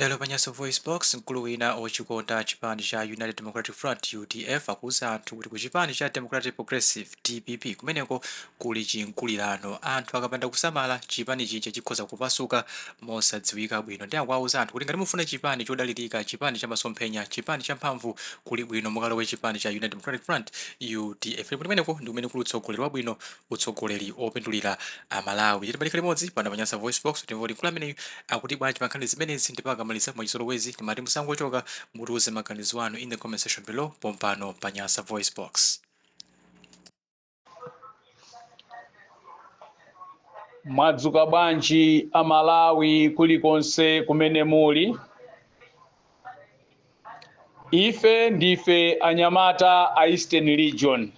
Lero pa Nyasa VoiceBox, mkulu wina ochikonda chipani cha United Democratic Front, UDF, akuuza anthu kuti ku chipani cha Democratic Progressive, DPP, kumeneko kuli chinkulirano. Anthu akapanda kusamala, chipani chija chikhoza kupasuka mosadziwika bwino. Ndiye akuwauza anthu kuti ngati mufuna chipani chodalirika, chipani cha masomphenya, chipani cha mphamvu, kuli bwino mukalowe chipani cha United Democratic Front, UDF, ndipo kumeneko ndi kumene kuli utsogoleri wabwino, utsogoleri opindulira Amalawi. Tiyeni tikhale limodzi pano pa Nyasa VoiceBox timve kuti mkulu ameneyu akuti bwanji pa nkhani zimenezi. Ndipo akamaliza, mwachizolowezi timati musangochoka, mutiuze maganizo anu in the comment section below pompano pa Nyasa VoiceBox. Mwadzuka bwanji Amalawi kulikonse kumene muli? Ife ndife anyamata a Eastern Region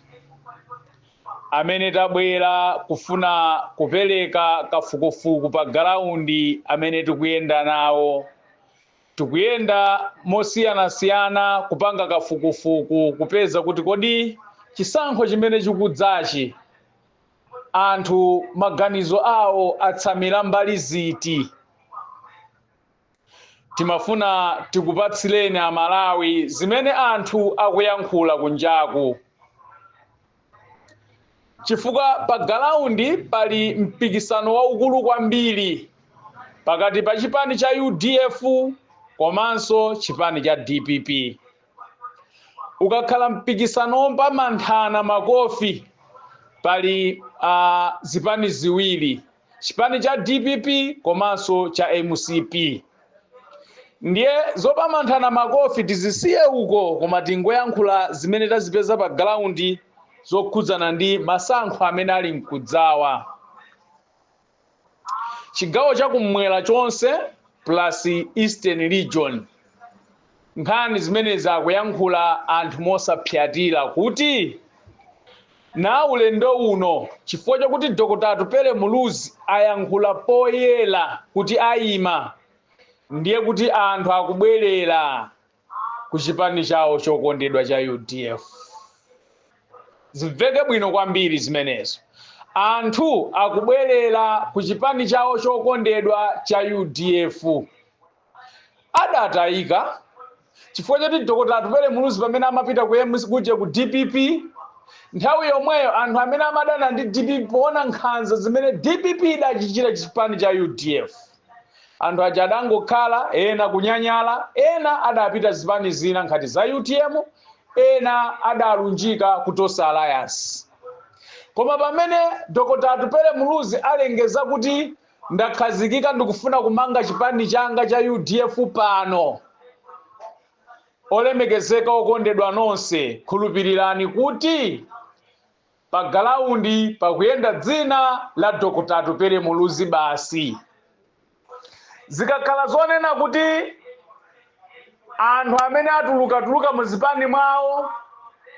amene tabwera kufuna kupereka kafukufuku pa galaundi amene tikuyenda nawo. Tikuyenda mosiyanasiyana kupanga kafukufuku kupeza kuti kodi chisankho chimene chikudzachi anthu maganizo awo atsamira mbali ziti. Timafuna tikupatsireni Amalawi zimene anthu akuyankhula kunjaku, chifukwa pa galaundi pali mpikisano waukulu kwambiri pakati pa chipani cha UDF komanso chipani cha DPP. Ukakhala mpikisano wopamanthana makofi, pali zipani ziwiri, chipani cha DPP komanso cha MCP. Ndiye zopamanthana makofi tizisiye uko, koma tingoyankhula zimene tazipeza pa galaundi zokhudzana ndi masankho amene ali mkudzawa. Chigawo chakummwera chonse plus Eastern Region, nkhani zimenezi akuyankhula anthu mosapyatira kuti na ulendo uno, chifukwa chakuti Dr. Atupele Muluzi ayankhula poyera kuti ayima, ndiye kuti anthu akubwerera ku chipani chawo chokondedwa cha UDF. Zimveke bwino kwambiri zimenezo. Anthu akubwerera ku chipani chawo chokondedwa cha UDF. Adatayika chifukwa choti Dr. Atupele Muluzi pamene amapita ku MC kuja ku DPP, nthawi yomweyo anthu amene amadana ndi DPP poona nkhanza zimene DPP idachichita chipani cha UDF, anthu aja adangokhala ena kunyanyala, ena adapita zipani zina ngati za UTM, ena adalunjika ku Tonse Alliance. Koma pamene Dr. Atupele Muluzi alengeza kuti ndakhazikika, ndikufuna kumanga chipani changa cha UDF pano, olemekezeka okondedwa nonse, khulupirirani kuti pa galaundi pakuyenda dzina la Dr. Atupele Muluzi basi. Zikakhala zonena kuti anthu amene atulukatuluka mu zipani mwawo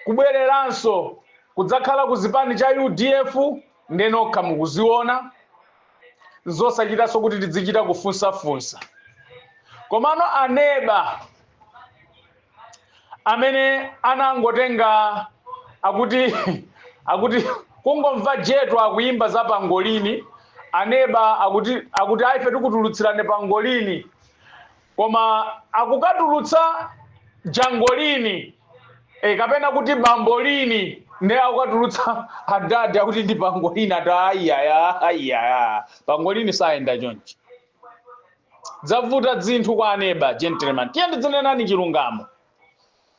kubwereranso kudzakhala ku zipani cha UDF, ndenokha mukuziona, zosachitanso kuti tidzichita kufunsafunsa. Komano aneba amene anangotenga akuti kungomva Jetu akuyimba za pangolini, aneba akuti aife tikutulutsirane pangolini, koma akukatulutsa jangolini kapena kuti bambolini, ne akukatulutsa adadi akuti ndi pangolini, ati ayaya ayaya, pangolini sayenda chonchi. Zavuta zinthu kwa aneba. Gentleman, tiye ndidzinenani chilungamo,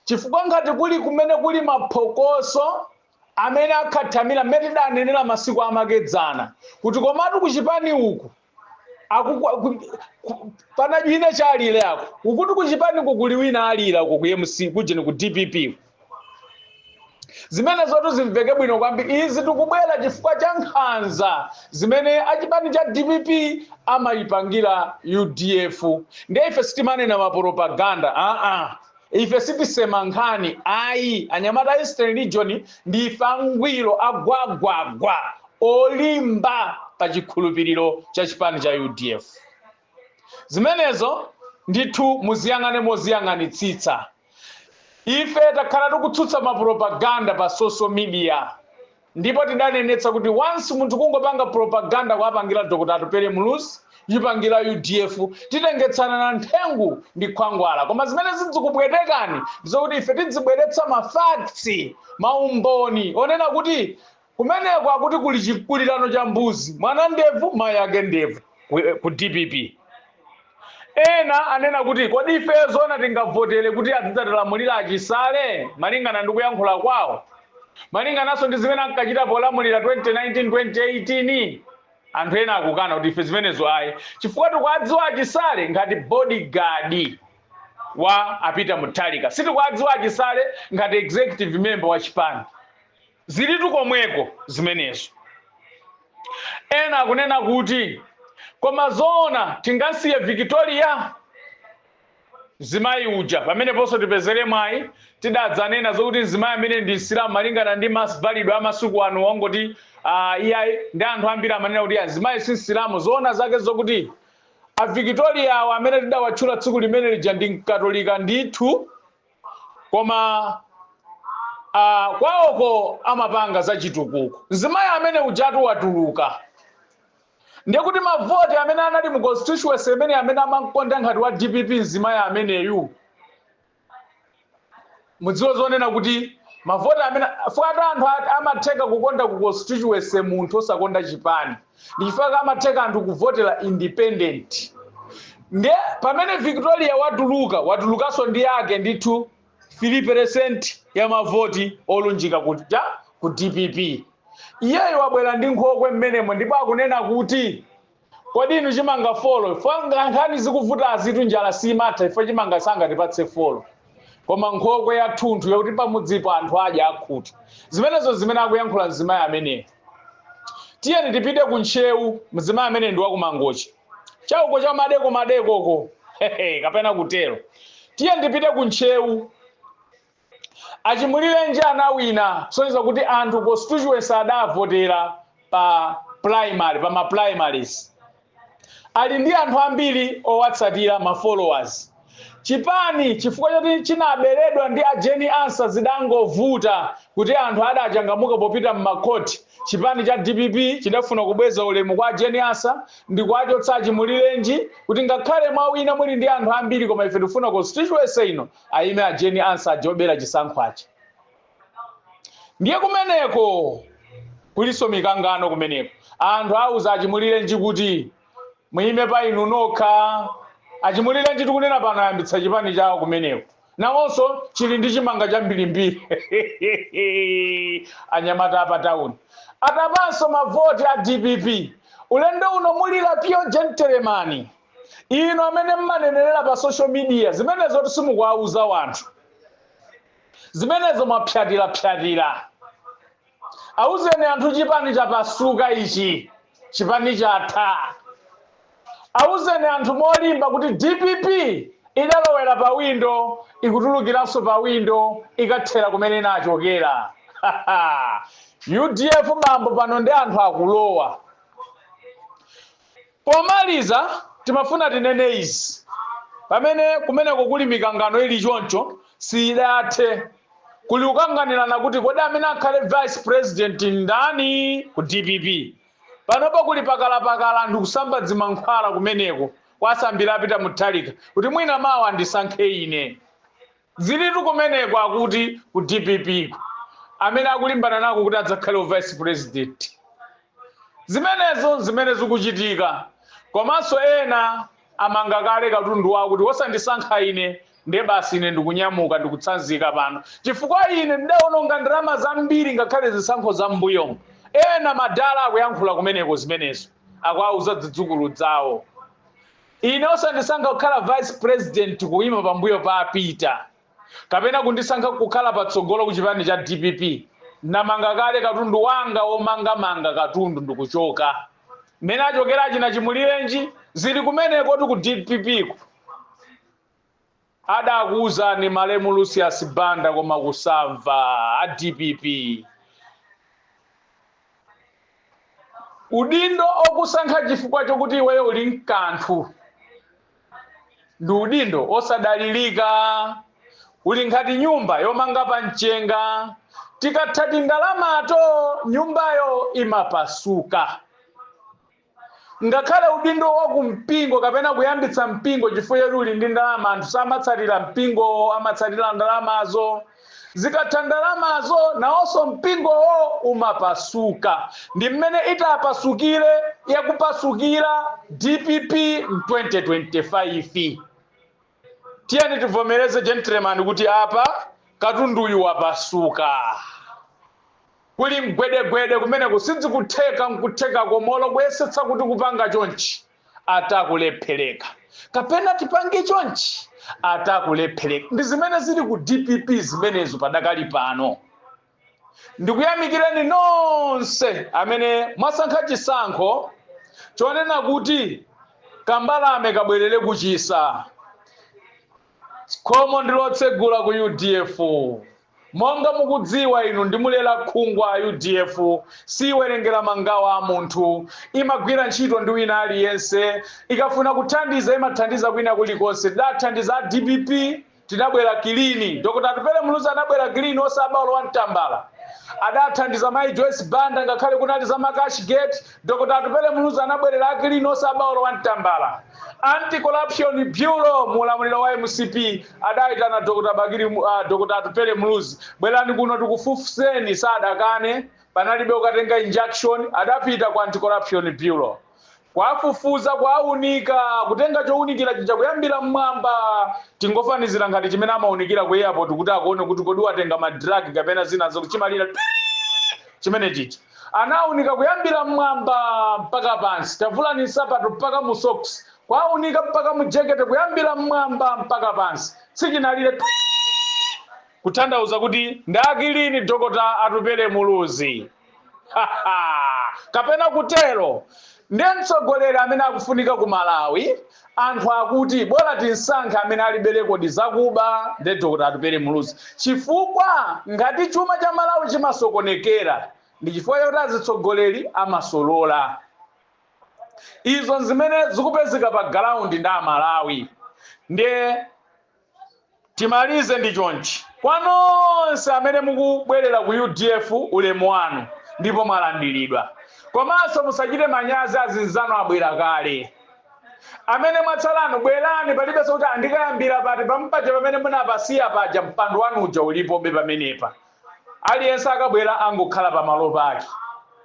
chifukwa ngati kuli kumene kuli maphokoso amene akhathamira mmene tidanenera masiku amakedzana kuti komatu kuchipani uku pana china chalile ako ukuti kuchipani kuli wina alira uku ku MC kujeni ku DPP. Zimene zotu zimveke bwino kwambiri, izi tikubwera chifukwa cha nkhanza zimene achipani cha DPP amayipangira UDF. Ndiye ife sitimanena mapropaganda, aa, ife sitisema nkhani ayi. Anyamata Eastern Region ndife angwiro, agwagwagwa, olimba pa chikhulupiriro cha chipani cha UDF. Zimenezo ndithu muziyang'ane moziyang'anitsitsa. Ife takhala tikutsutsa mapropaganda pa social media, ndipo tidanenetsa kuti once munthu kungopanga propaganda kuapangira Dr. Atupele Muluzi Chipangira UDF titengetsana na nthengu ndi khwangwala. Koma zimene zidzikupwetekani ndizokuti ife tidzibweretsa ma facts, maumboni onena kuti kumeneko akuti kuli chikulirano cha mbuzi, mwana ndevu, mayi ake ndevu ku DPP. Ena anena kuti kodi ife zona tingavotere kuti azidzatilamulira achisale, malingana ndi kuyankhula kwawo, malingananso ndi zimene ankachita polamulira 2019, 2018? Anthu ena akukana kuti ife zimenezo ayi, chifukwa tikuwadziwa achisale ngati bodyguard wa a Peter Mutharika, sitikuwadziwa achisale ngati executive member wa chipani. Zilitu komweko zimenezo. Ena akunena kuti koma zoona tingasiye Victoria mzimayi uja? Pameneponso tipezere mwayi, tidadzanena zokuti mzimayi amene ndi Msilamu, malingana ndi mavalidwe amasiku ano wangoti iyayi, ndi anthu ambiri amanena kuti mzimayi si Msilamu. Zoona zake zokuti a Victoria awo amene tidawatchula tsiku limene lija ndi Mkatolika ndithu, koma kwawoko amapanga zachitukuko. Mzimayi amene ujatu watuluka, ndiye kuti mavoti amene anali mu constituency amene amankonda ngati wa DPP mzimayi ameneyu, mudziwe zonena kuti mavoti amene fuata anthu amatheka kukonda ku constituency munthu osakonda chipani, ndi chifukwa amatheka anthu kuvotera independent. Ndiye pamene Victoria watuluka, watulukanso ndi yake ndithu 3% ya mavoti olunjika kuja ku DPP. Iyeyo wabwera ndi nkhokwe mmenemo, ndipo akunena kuti kodi inu chimanga 4 nkhani zikuvuta azitu, njala simatha, ifo chimanga sangatipatse 4, koma nkhokwe yathunthu yakuti pamudzipo anthu adya akhuta. Zimenezo zimene akuyankhula mzimayi ameneyo. Tiyeni tipite ku Ntcheu. Mzimayi amene ndi wakumangochi chauko cha madeko madekoko kapena kutero. Tiyeni tipite ku Ntcheu. Achimulirenji anawina, kusonyeza kuti anthu constituency adavotera pa primary, pa ma primaries, ali ndi anthu ambiri owatsatira, ma followers. Chipani chifukwa choti chinaberedwa ndi a Jane Ansah, zidangovuta kuti anthu adachangamuka popita mmakhoti. Chipani cha DPP chidafuna kubweza ulemu kwa Jane Ansah ndi kuwachotsa Achimulirenji, kuti ngakhale mwawina, muli ndi anthu ambiri, koma ife tifuna constituency ino ayime a Jane Ansah ajobera chisankho achi. Ndiye kumeneko kuliso mikangano. Kumeneko anthu auza Achimulirenji kuti muyime pa inu nokha. Achimulirenji tikunena pano ayambitsa chipani chawo kumeneko, nawonso chili ndi chimanga chambirimbiri. Anyamata apa town atapanso mavoti a DPP. Ulendo uno mulira pure gentleman. Inu amene mmanenerera pa social media, zimenezo simukuwauza wanthu zimenezo, mwapyatira-pyatira. Auzeni anthu chipani chapasuka ichi, chipani chatha. Auzeni anthu molimba kuti DPP idalowera pa windo, ikutulukiranso pa windo, ikathera kumene inachokera. UDF mambo pano ndi anthu akulowa. Pomaliza timafuna tinene izi: pamene kumeneko kuli mikangano ili choncho, sidathe, kuli kukanganirana kuti kodi amene akhale vice president ndani ku DPP. Panopo kuli pakalapakala, anthu kusamba dzimankhwala kumeneko, kwasambira a Peter Mutharika kuti mwina mawa andisankhe ine. Zilitu kumeneko, akuti ku DPP ku amene akulimbana nako kuti adzakhale vice president. Zimenezo zimene zikuchitika. Komanso ena amanga kale katundu wawo kuti wosandisankha ine, ndiye basi, ine ndikunyamuka, ndikutsanzika pano, chifukwa ine ndidawononga ndalama zambiri ngakhale zisankho za m'mbuyomu. Ena madala akuyankhula kumeneko zimenezo, akuauza zidzukulu zawo: ine osandisankha kukhala vice president, kuyima pambuyo pa a Peter, kapena kundisankha kukhala patsogolo ku chipani cha DPP, ndamanga kale katundu wanga womangamanga katundu, ndikuchoka. Mmene achokera achina Chimulirenji, zili kumeneko ti ku DPP ku. Adakuwuzani malemu Lucius Banda, koma kusamva a DPP. Udindo okusankha chifukwa chokuti iweyo uli mkanthu ndi udindo osadalirika, uli ngati nyumba yomanga pa mchenga. Tikatha tindalamato, nyumbayo imapasuka. Ngakhale udindo wa kumpingo kapena kuyambitsa mpingo, chifukwa choti uli ndi ndalama, anthu samatsatira mpingowo, amatsatira ndalamazo. Zikatha ndalamazo, nawonso mpingowo umapasuka. Ndi mmene itapasukire, yakupasukira DPP m 2025. Tiyeni tivomereze, gentleman, kuti apa katunduyu wapasuka, kuli mgwedegwede kumene kusidzikutheka, nkutheka komolo kuyesetsa kuti kupanga chonchi atakulephereka, kapena tipange chonchi atakulephereka. Ndi zimene zili ku DPP zimenezo padakali pano. Ndikuyamikireni nonse amene mwasankha chisankho chonena kuti kambalame kabwerere kuchisa. Khomo ndilotsegula ku UDF. Monga mukudziwa inu, ndimulera khungwa a UDF siwerengera mangawa a munthu, imagwira ntchito ndi wina aliyense. Ikafuna kuthandiza, imathandiza kwina kulikonse. Tidathandiza a DPP, tinabwera clean. Dr Atupele Muluzi anabwera clean, osaba olo mtambala. Adathandiza mayi Joyce Banda ngakhale kunali za ma Cashgate. Dr Atupele Muluzi anabwerera a clean, osaba olo mtambala. Anti-Corruption Bureau mulamuliro wa MCP adayitana Dr Bakili, Dr Atupele Muluzi, "Bwerani kuno tikufufuseni." Sadakane, panalibe ukatenga injunction. Adapita ku Anti-Corruption Bureau kwafufuza, kwaunika, kutenga chowunikira chija kuyambira mmwamba. Tingofanizira ngati chimene amaunikira ku airport kuti akuone kuti kodi watenga ma drug kapena zina, chimalira chimene chicha. Anaunika kuyambira mmwamba mpaka pansi, tavulani nsapato, mpaka mu socks, kwaunika mpaka mu jacket, kuyambira mmwamba mpaka pansi, sichinalire, kutanthauza kuti ndi a clean Dr Atupele Muluzi, kapena kutero ndiye mtsogoleri amene akufunika ku Malawi. Anthu akuti bola tinsankhe amene alibe record zakuba, ndi Dr Atupele Muluzi, chifukwa ngati chuma cha Malawi chimasokonekera ndi chifukwa chakuti azitsogoleri amasolola. Izo zimene zikupezeka pa ground ndi Amalawi. Ndiye timalize ndi chonchi: kwa nonse amene mukubwerera ku UDF, ulemu wanu ndipo mwalandiridwa. Komanso musachite manyazi, azinzanu abwera kale. Amene mwatsalanu, bwerani. Palibenso kuti andikayambira pati pampaja pamene munapasiya paja, mpando wanu uja ulipobe pamenepa. Aliyense akabwera angokhala pamalo pake.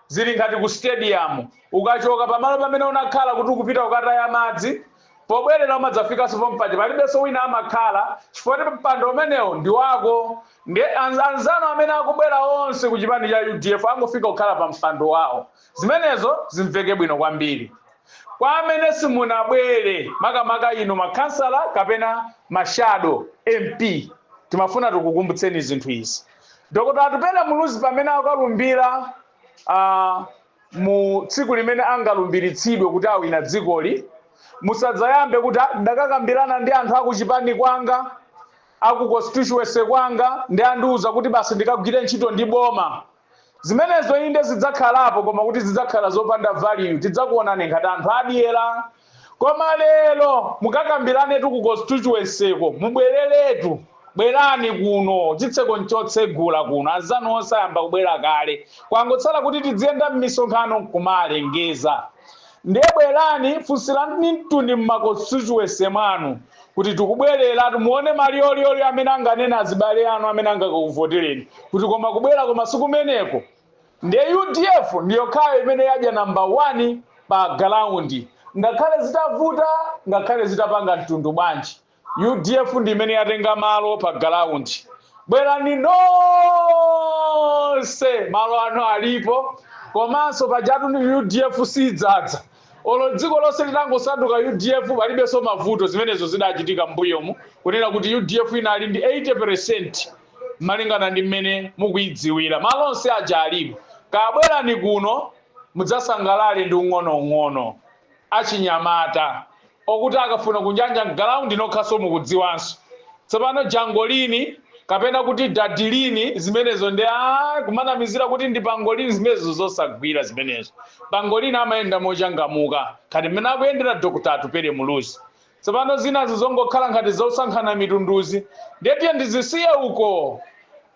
Zili ngati ku stadium, ukachoka pamalo pamene unakhala kuti ukupita ukataya madzi, pobwerera umadzafikanso pompaja. Palibenso wina amakhala, chifukwa kuti mpando umenewo ndi wako. Ndi anzanu amene akubwera onse ku chipani cha UDF angofika kukhala pa mpando wawo. Zimenezo zimveke bwino kwambiri. Kwa amene simunabwere, makamaka inu makhansala kapena ma shadow MP, timafuna tikukumbutseni zinthu izi. Dr Atupele Muluzi pamene akalumbira, mu tsiku limene angalumbiritsidwe kuti awina dzikoli, musadzayambe kuti, "Ah, ndakakambirana ndi anthu akuchipani kwanga, aku constituency kwanga, ndi andiuza kuti basi ndikagwire ntchito ndi boma." Zimenezo inde zidzakhalapo, koma kuti zidzakhala zopanda value, tidzakuonani ngati anthu adyera. Koma lero mukakambiranetu ku constituency ko, mubwereretu, bwerani kuno, chitseko nchotsegula kuno. Anzanu onse ayamba kubwera kale, kwangotsala kuti tiziyenda m'misonkhano kumalengeza. Ndiye bwerani, funsirani mtundi mma constituency mwanu kuti tikubwerera, muone maliyoliyoli amene anganena azibale anu amene angakakuvotereni kuti koma kubwera, koma sikumeneko. Ndiye UDF ndiyokhayo imene yadya number 1 pa ground, ngakhale zitavuta, ngakhale zitapanga mtundu bwanji, UDF ndi imene yatenga malo pa ground. Bwerani nonse, malo ano alipo. Komanso pajatu ndi UDF sidzadza, olo dziko lonse litangosanduka UDF, palibenso mavuto. Zimenezo zidachitika m'mbuyomu, kunena kuti UDF inali ndi 80 malingana ndi mmene mukuidziwira. Malo onse aja alipo. Kabwerani kuno mudzasangalale ndi ung'onoung'ono achinyamata okuti akafuna kunjanja m'ground nokhaso mukudziwanso. Tsopano jangolini kapena kuti dadilini, zimenezo ndi a kumanamizira kuti ndi pangolini, zimenezo zosagwira zimenezo. Pangolini amayenda mochangamuka khati mmene akuyendera Dr Atupele Muluzi. Tsopano zinazo zongokhala ngati zosankhana mitunduzi, ndetiye ndizisiye uko.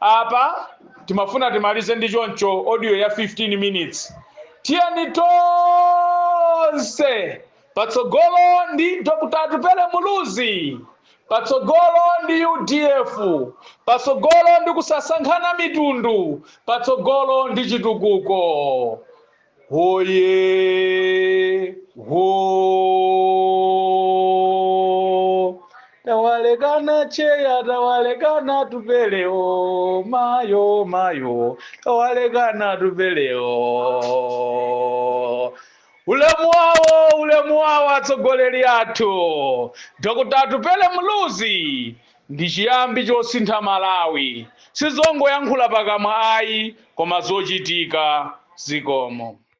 Apa timafuna timalize ndi choncho, audio ya 15 minutes. Tiyeni tonse. tonse. Patsogolo ndi Dr. Atupele Muluzi, patsogolo ndi UDF, patsogolo ndi kusasankhana mitundu, patsogolo ndi chitukuko. Hoye ho! Tawalekana cheya, tawalekana Tupeleo, mayo mayo, tawalekana Tupeleo. Ulemu wawo, ulemu wawo atsogoleri athu. Dr. Atupele Muluzi ndi chiyambi chosintha Malawi. Sizongoyankhula pakamwa ayi, koma zochitika. Zikomo.